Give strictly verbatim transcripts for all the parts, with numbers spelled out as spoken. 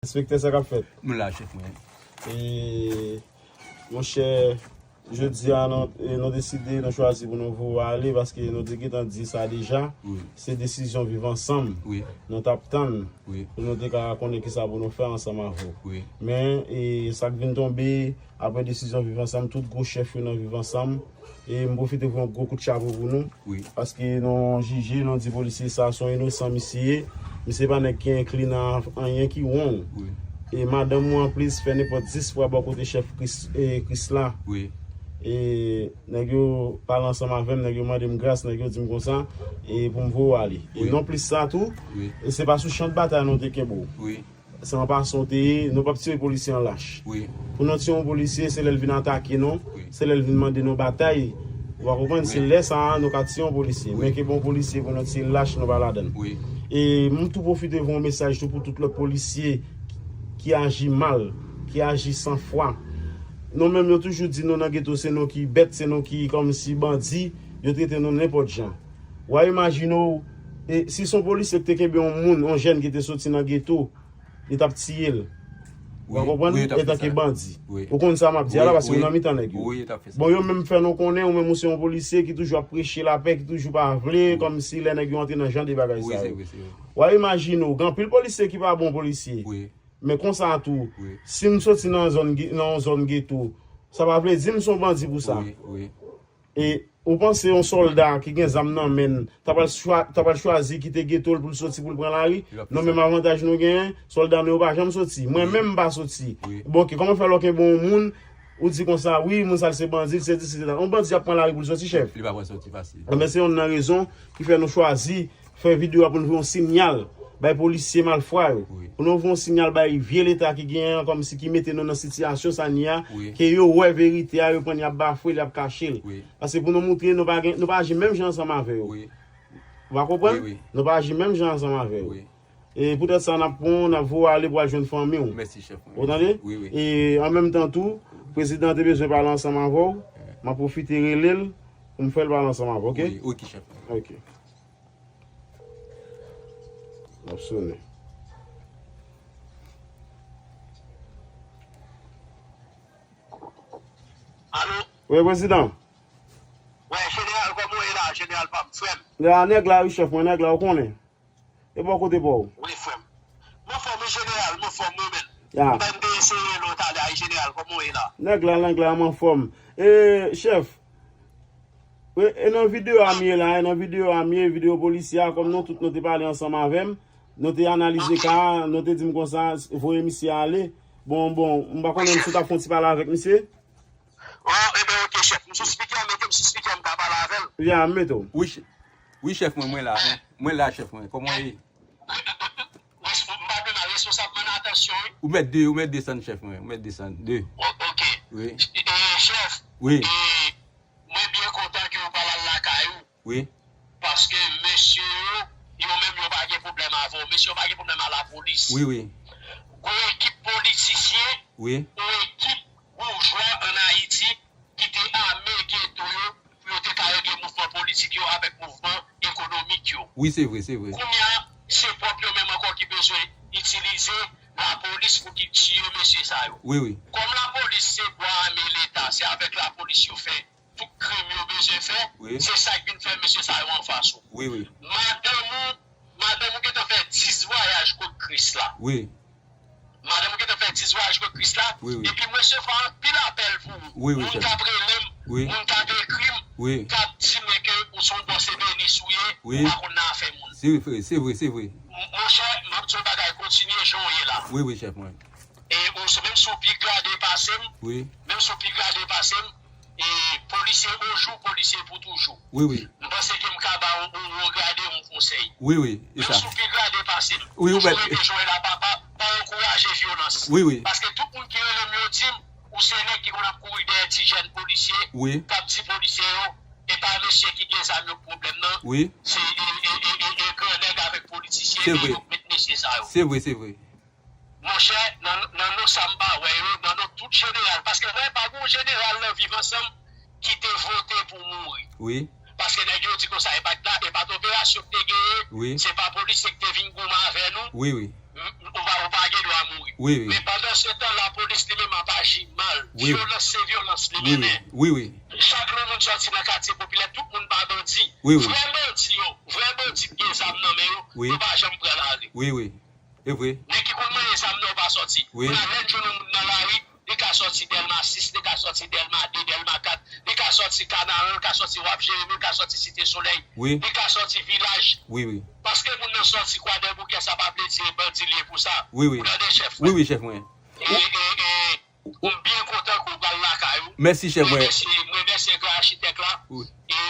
Enspektè, sa k ap fèt? Nou la, chèf mwen. E, monchè, jodi a, nou, e, nou deside, nou chwazi pou nou voye w ale, paske nou te gentan di sa deja. Wi. Se desizyon Viv Ansanm. Wi. Nou t ap tann. Wi. Pou nou te ka konnen kisa pou nou fè ansanm avè w. Wi. Men, e, sa k vin tonbe, apre desizyon Viv Ansanm, tout gwo chèf yo nan Viv Ansanm, e m pwofite voye yon gwo kout chapo pou nou. Wi. Paske nou jije, nou di polisye sa se yon inosan misye ye. Misye pa nèg ki enkli nan anyen ki won. Wi. E madanm ou anplis fè nenpòt dis fwa bò kote chèf Kris, e, Kris la. Wi. E nèg yo pale ansanm avè m, nèg yo mande m gras, nèg yo di m konsa, e pou m voye w ale. E wi. Non plis sa tou, wi. E se pa sou chan de batay nou te kenbe w. Wi. Se yon fason te ye, nou p ap tire polisye an lach. Wi. Pou nou tire yon polisye, se lè l vin atake nou, wi. Se lè l vin mande nou batay. Ou pa konprann? Wi. Se lè sa a nou ka tire yon polisye. Wi. Men kenbe yon polisye pou nou tire lach, nou pa ladan l. Wi. E m tou pwofite voye yon mesaj tou pou tout lòt polisye ki, ki aji mal, ki aji san fwa. Nou menm, yo toujou di nou nan geto, se nou ki bèt, se nou ki kòmsi bandi, yo trete nou nenpòt jan. W a imajine w, e, si se yon polisye ki te kenbe yon moun, yon jèn ki te soti nan geto, li t ap tiye l. Ou konprann? Wi, wi, yo t ap fè sa. Etanke bandi. Wi. Ou konn sa m ap di a la, paske ou nan mitan nèg yo. Wi, yo t ap fè sa. Bon, yo menm fè nou konnen, ou menm ou se yon polisye ki toujou ap preche lapè, ki toujou pa vle, kòmsi lè nèg yo antre nan jan de bagay sa yo. Wi, se vre, se vre. W a imajine w, gen anpil polisye ki pa bon polisye. Wi. Men konsa tou, wi. Si m soti nan zòn ge-, nan yon zòn geto, sa pa vle di m se yon bandi pou sa. Wi, wi. E ou panse yon sòlda ki gen zam nan men l, ta pral chwa-, ta pral chwazi kite geto l pou l soti pou l pran lari? Non, menm avantaj nou genyen, sòlda nou yo pa janm soti. Mwen menm m pa soti. Wi. Bon, oke, kòman fè lè w kenbe yon moun, ou di konsa, wi, moun sa l se bandi, l se di, se di. Yon bandi ap pran lari pou l soti, chèf? Li pa pral soti fasil. Enben, se youn nan rezon ki fè nou chwazi fè videyo a pou nou voye yon sinyal bay polisye malfwa yo. Wi. Pou nou voye yon sinyal bay vye Leta ki genyen an, kòmsi ki mete nou nan sitiyasyon sa n ye a, wi, ke yo wè verite a, yo pran l, y ap bafwe l, y ap kache l. Wi. Paske pou nou moutre nou pa gen, nou pa aji menm jan ansanm avè yo. Wi. Ou pa konprann? Wi, wi. Nou pa aji menm jan ansanm avè yo. Wi. E poutèt sa, n ap pran w, n ap voye w ale pou w al jwenn fanmi w. Mèsi, chèf mwen. Ou tande? Wi, wi. E an menm tan tou, prezidan an te bezwen pale ansanm avè w. M ap pwofite rele l pou m fè l pale ansanm avè w, oke? Wi, oke, chèf mwen. Oke. L ap sonnen. Alo? Wi, prezidan. Wi, jeneral, kòman w ye la, jeneral pa m, frè m? La, nèg la, wi, chèf mwen, nèg la, ou konnen. E bò kote pa w? Wi, frè m. M anfòm, wi, jeneral, m anfòm, wi, men. Ya. M te eseye lòt talè a, wi, jeneral, kòman w ye la? Nèg la, nèg la, m anfòm. E, chèf, E, e nan videyo a m ye la, e nan videyo a m ye, videyo polisye a, kòm nou tout nou te pale ansanm avè m, nou te analize ka a, nou te di m konsa, voye misye ale. Bon, bon, m pa konnen si w t ap fè yon ti pale avèk misye. O, enben, oke, chèf. M sou spikè, mete m sou spikè, m ka pale avè l. Ya, m mete w. Wi, chè-, wi, chèf mwen, mwen la. Mwen la, chèf mwen. Kòman w ye? Wi, m pa vle mal, responsab, mande atansyon, wi. Ou mèt de, ou mèt desann, chèf mwen. Ou mèt desann. De. O, oke. Wi. E, chèf. Wi. E, Mwen byen kontan ke w pral al lakay ou. Wi. Paske mesye yo, yo menm yo pa gen pwoblèm avè w. Mesye yo pa gen pwoblèm a lapolis. Wi, wi. Gon ekip politisyen, wi, yon ekip boujwa ann Ayiti ki te ame geto yo pou yo te ka regle mouvman politik yo avèk mouvman ekonomik yo. Wi, se vre, se vre. Kounye a, se pwòp yo menm ankò ki bezwen itilize lapolis pou ki tiye mesye sa yo. Wi, wi. Kòm lapolis se bwa ame Leta, se avèk lapolis yo fè tout krim yo bezwen fè, wi, se sa k vin fè mesye sa yo anfas ou. Wi, wi. Madanm ou, madanm ou gentan fè dis vwayaj kot Kris la. Wi. Madanm ou gentan fè dis vwayaj kot Kris la. Wi, wi. Epi m resevwa anpil apèl pou ou. Wi, wi, chèf. Moun k ap rele m, wi, moun k ap ekri m, wi, k ap di mwen ke ou se yon bòs ebenis ou ye, wi, ou pa konn nan afè moun. Se vre, se vre, se vre. M-, monchè, m ap di w yon bagay, kontinye jan w ye la. Wi, wi, chèf mwen. E ou se, menm si w pi grade pase m, wi, menm si w pi grade pase m, e polisye onjou, polisye pou toujou. Wi, wi. M panse ke m ka ba w yon wo grade yon konsèy. Wi, wi, e sa. Menm si w pi grade pase m, wi, ou toujou mèt rete jan w ye la, pa, pa, pa ankouraje vyolans. Wi, wi. Paske tout moun ki rele m yo di m, ou se nèg ki konn ap kouri dèyè ti jèn polisye, wi, k ap di polisye yo, e pa mesye ki gen zam yo k pwoblèm nan. Wi. Se, e, e, e, e, e gran nèg avèk politisyen, se vre, e yo k met mesye sa yo. Se vre, se vre. Monchè, nan, nan non sa m pa wè yo, nan non tout jeneral, paske w wè pa gon jeneral nan Viv Ansanm ki te vote pou mouri. Wi. Paske nèg yo di konsa, e pa t la, e pa t operasyon k te genyen, wi, se pa polisye k te vin goumen avè nou. Wi, wi. M- m- Ou pa, ou pa gen dwa mouri. Wi, wi. Men pandan se tan, lapolis li menm ap aji mal. Wi. Vyolans se vyolans li Wi, wi. mennen. Wi, wi. Chak lè yon moun sòti nan katye popilè, tout moun pa bandi. Wi, wi. Vrè bandi yo, vrè bandi ki gen zam nan men yo, Wi. yo pa janm pran lari. Wi, wi. E vre. Nèg ki konn manyen zam nan, yo pa sòti. Wi. Kounye a, lè n jwenn yon moun nan lari, li ka sòti Dèlma sis, li ka sòti Dèlma de, Dèlma kat, li ka sòti Kanaran, li ka sòti Waf Jeremi, li ka sòti Site Solèy, Wi. li ka sòti Vilaj. Wi, wi. Paske moun nan sòti Kwadèboukè, sa pa vle di se bandi li ye pou sa. Wi, wi. Ou tande, chèf? Wi, wi, chèf mwen. E, e, e, m byen kontan ke w pral lakay ou. Mèsi, chèf mwen. Mwen remèsye, mwen remèsye gran achitèk la. Wi. E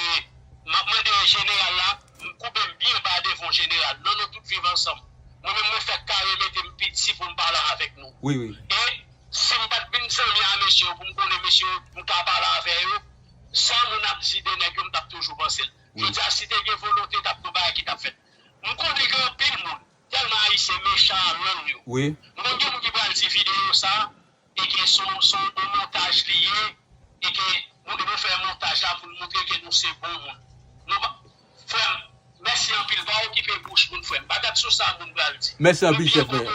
m ap mande jeneral la, m koube m byen ba devan jeneral. Non, nou tout viv ansanm. Mwen menm, mwen fèk kare mete m piti pou m pale avèk nou. Wi, wi. E si m pa t vin zanmi a mesye yo, pou m konnen mesye yo, m ka pale avè yo, sa moun ap di de nèg yo, m t ap toujou panse l. Wi. Jodi a, si te gen volonte, t ap gen bagay ki t ap fèt. M konnen gen anpil moun, tèlman Ayisyen mechan a lang yo. Wi. M konn gen moun ki pral di videyo sa, e ke se yon, se yon montaj li ye, e ke nou, nou fè montaj la pou n montre ke nou se bon moun. Nou pa, frè m, mèsi anpil, pa okipe bouch moun, frè m. Pa gad sou sa moun pral di. Mèsi anpil, chèf mwen.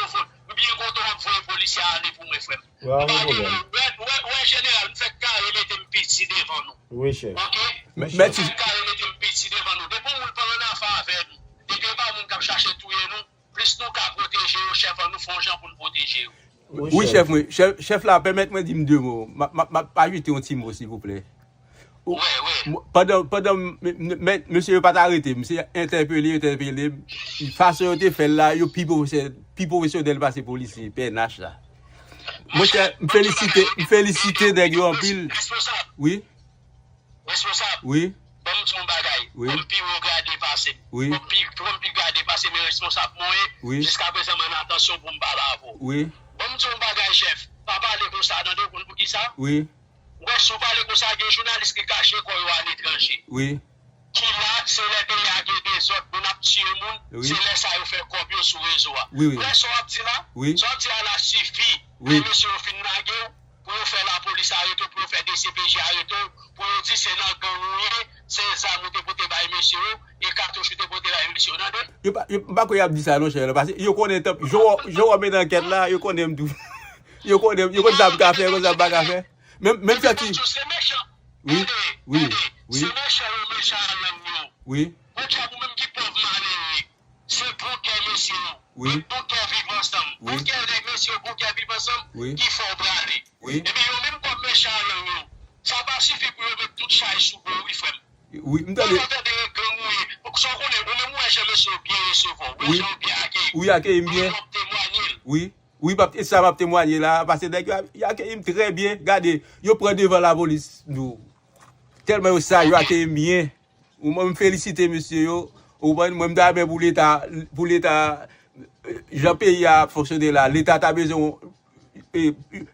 M byen kontan w ap voye polisye a ale pou mwen, frè m. Bravo, bravo. Ou wè, ou wè, ou wè, jeneral, m fèk kare mete m piti devan nou. Wi, chèf. Ok? Mèsi. M fèk kare mete m piti devan nou. Depi yon moun pa ann afè avè nou, depi e pa moun k ap chache touye nou, plis nou ka pwoteje yo, chèf, ann nou fè yon jan pou n pwoteje yo. Wi, chèf, wi. Chèf, chèf la, pèmèt mwen di m de mo. M ap, m ap, m ap ajoute yon ti mo, silvouplè. Ou- Wi, wi. Mwen- pandan, pandan m- m- m- mesye yo pa t arete m, se entèpele, entèpele m. Fason yo te fè l la, yo pi pwofesye- pi pwofesyonèl pase polisye, P N H la. Monchè, m felisite, m felisite nèg yo anpil. Responsab. Wi. Responsab. Wi. Ban m di yon bagay. Wi. Kòm pi wo grade pase m. Wi. Kòm pi, kòm pi grade pase m, men responsab mwen ye. Wi. Jiska prezan, m ann atansyon pou m pale avè w. Wi. Ban m di yon bagay, chèf. Pa pale konsa, tande, w konn poukisa? Wi. Ou wè, si w pale konsa, gen jounalis ki kache kò yo aletranje. Wi. Ki la, se lè peyi a gen dezòd, moun ap tiye moun, Wi. se lè sa yo fè kòb yo sou rezo a. Wi, wi. Ou wè sa w ap di la? Wi. Sa w ap di a la sifi. Wi. Lè mesye yo fin lage w, pou yo fè lapolis arete w, pou yo fè D C P J arete w, pou yo di se nan gang ou ye, se zam ou te pote bay mesye yo, e katouch ou te pote bay mesye yo, tande? Yo pa, yo, m pa kwè y ap di sa non, chèf, paske yo konnen tanp, jan w, jan w ap mennen ankèt la, yo konnen m tou. Yo konnen, yo konn sa m ka fè, yo konn sa m pa ka fè. Menm, menm sa ki. Se mechan. Wi, wi, wi. Se mechan yo mechan a lang yo. Wi. Ou menm ki pòv malere. Se bon kè mesye yo. Wi. Bon kè viv ansanm. Wi. Bon kè nèg mesye yo, bon kè viv ansanm, Wi. ki fè w prale. Wi. Epi yo menm kòm mechan lang yo, sa pa sifi pou yo met tout chay sou do w, wi, frè m. Wi, m tande. Ou tande gang ou ye. Sa w konnen, ou menm ou wè jan mesye yo byen resevwa w, ou wè Wi. jan yo byen akeyi w. Wi, akeyi m byen. Ou menm w ap temwanye l. Wi. Wi, m ap, e sa m ap temwanye la, paske nèg yo, yo akeyi m trè byen. Gade, yo pran devan lapolis nou. Tèlman yo sa, yo akeyi m byen. Ou mwen, m felisite mesye yo. Ou konprann, mwen, m ta renmen pou Leta, pou Leta, jan peyi a ap fonksyone la, Leta ta bezwen, e,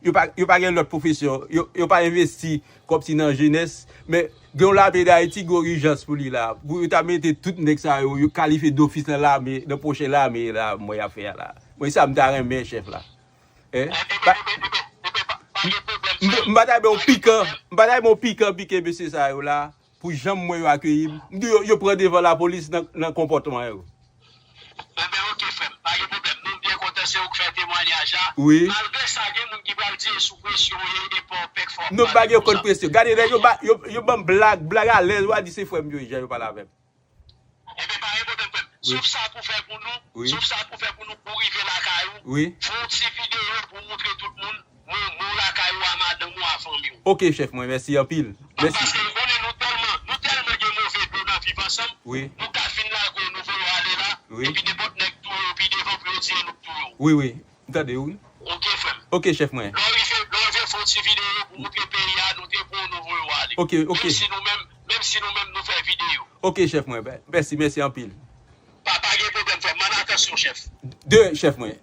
yo pa, yo pa gen lòt pwofesyon. Yo, yo pa envesti kòmsi nan jenès. Men, gen yon lame d Ayiti, gen yon ijans pou li la. Pou yo ta mete tout nèg sa yo, yo kalifye dofis nan lame, nan pwochen lame la, mwen y ap fè a la. Mwen, sa m ta renmen, chèf la. Hein? Pa- M pa ta bay yon pikan, m pa ta bay yon pikan pike mesye sa yo la, pou jan m wè yo akeyi m. M di yo, yo pran devan lapolis nan, nan konpòtman yo. Enben, oke, frè m, pa gen pwoblèm. Nou byen kontan se ou k fè temwanyaj la. Wi. Malgre sa, gen moun ki pral di e sou presyon w ye, e pa w pèk fò w pale konsa. Non, m pa gen okenn presyon. Gade, nèg yo ba, yo, yo ban m blag, blag alèz, w a di se frè m yo ye, jan yo pale avè m. Enben, pa gen pwoblèm, frè m. Wi. Sof sa pou fè pou nou, Wi. sof sa pou fè pou nou, pou rive lakay ou. Wi. Fè yon ti videyo pou w montre tout moun, men, men w lakay ou a madanm ou a fanmi w. Oke, chèf mwen, mèsi anpil. Pa- Mèsi. Paske m konnen nou tèlman, nou tèlman gen move do nan viv ansanm, Wi. nou ka fin lage w, nou voye w ale la, Wi. epi nenpòt nèg touye w pi devan pou yo di e nou k touye w. Wi, wi. M tande w, wi. Oke, frè m. Oke, chèf mwen. Lè w rive, lè w rive, fè yon ti videyo pou montre peyi a, nou te pran w, nou voye w ale. Oke, oke. Menm si nou menm, menm si nou menm nou fè videyo. Oke, chèf mwen. Mèsi, mèsi anpil. Pa, pa gen pwoblèm, frè m. M ann atansyon, chèf. De, chèf mwen.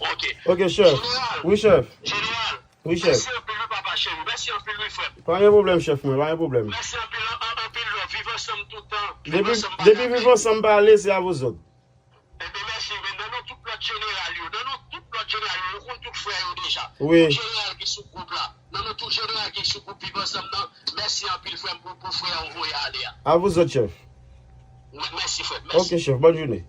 Oke. Oke, chèf. Jeneral. Wi, chèf. Jeneral. Wi, chèf. Mèsi anpil, wi, papa cheri. Mèsi anpil, wi, frè m. Pa gen pwoblèm, chèf mwen. Pa gen pwoblèm. Mèsi anpil, an- an- anpil love. Viv ansanm tout tan. Viv Depi, ansanm pa depi kanpe. Viv ansanm pale, se a vozòt. Enben, mèsi, men nan non tout lòt jeneral yo, nan non tout lòt jeneral yo, nou konn tout frè yo deja. Wi. Tout jeneral ki sou gwoup la, nan non tout jeneral ki sou gwoup Viv Ansanm nan, mèsi anpil, frè m, pou, pou frè ou voye ale a. A vozòt, chèf. Mè- Mèsi, frè m, mèsi. Oke, chèf, bòn jounen.